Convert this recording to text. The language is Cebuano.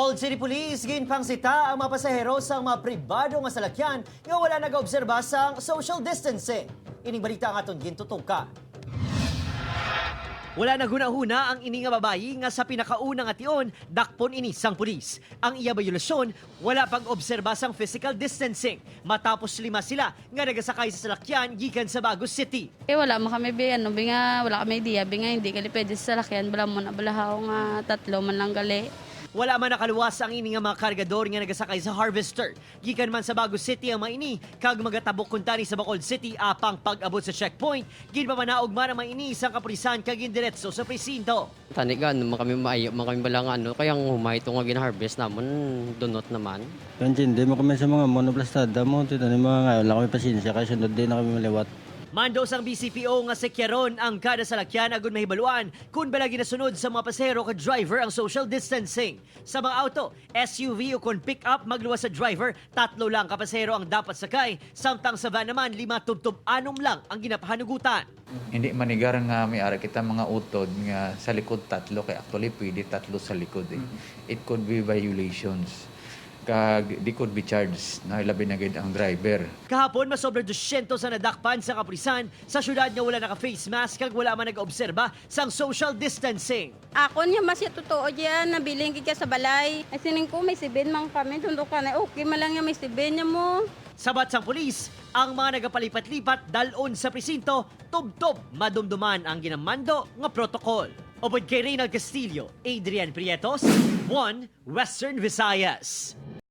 Bacolod City Police ginpangsita ang mga pasahero sa mga pribado nga salakyan nga wala nagaobserba sa social distancing. Ining balita ang aton gintutukan. Wala naghuna-huna ang ini nga babayi nga sa pinakauna nga tion dakpon ini sang pulis. Ang iya bayolasyon, wala pag-obserba sang physical distancing matapos lima sila nga nagasakay sa salakyan gikan sa Bago City. Eh wala mo kami bi ano bi nga wala kami idea bi nga hindi gali pwede sa salakyan bala mo na balahaw nga tatlo man lang gali. Wala man nakaluwas ang ini nga mga kargador nga nagasakay sa harvester. Gikan man sa Bago City ang mga ini kag magatabok kuntani sa Bacolod City apang pag-abot sa checkpoint, ginpamanaog man ang mga ini sang kapulisan kag gindiretso sa presinto. Tani ka, ano, man kami maayo, man kami bala nga ano, kaya ang humay ito nga gina-harvest namon, dunot naman. Hindi mo kami sa mga monoplastada mo. Tito ni mga ngayon, wala kami pasensya kaya sunod din na kami maliwat. Mando sang BCPO nga sekyaron ang kada salakyan agon mahibaluan kung bala ginasunod sa mga pasahero kag driver ang social distancing. Sa mga auto, SUV o kung pick-up magluwas sa driver, tatlo lang ka pasahero ang dapat sakay, samtang sa van naman lima tubtob anom lang ang ginapahanugutan. Hindi manigar nga may ara kita mga utod nga sa likod tatlo, kay actually pwede tatlo sa likod eh. It could be violations. Kag di could be charged na ilabi na gid ang driver. Kahapon, masobra 200 sa nadakpan sa kapulisan sa syudad nga wala naka-face mask kag wala man nag-obserba sang social distancing. Ako niya mas totoo diyan nabiling gid ka sa balay. Ay sining ko may sibin man kami tundo ka na okay man lang nga may sibin niya mo. Sabat sang pulis, ang mga nagapalipat-lipat dalon sa presinto, tubtob madumduman ang ginamando nga protokol. Upod kay Reynald Castillo, Adrian Prietos, 1 Western Visayas.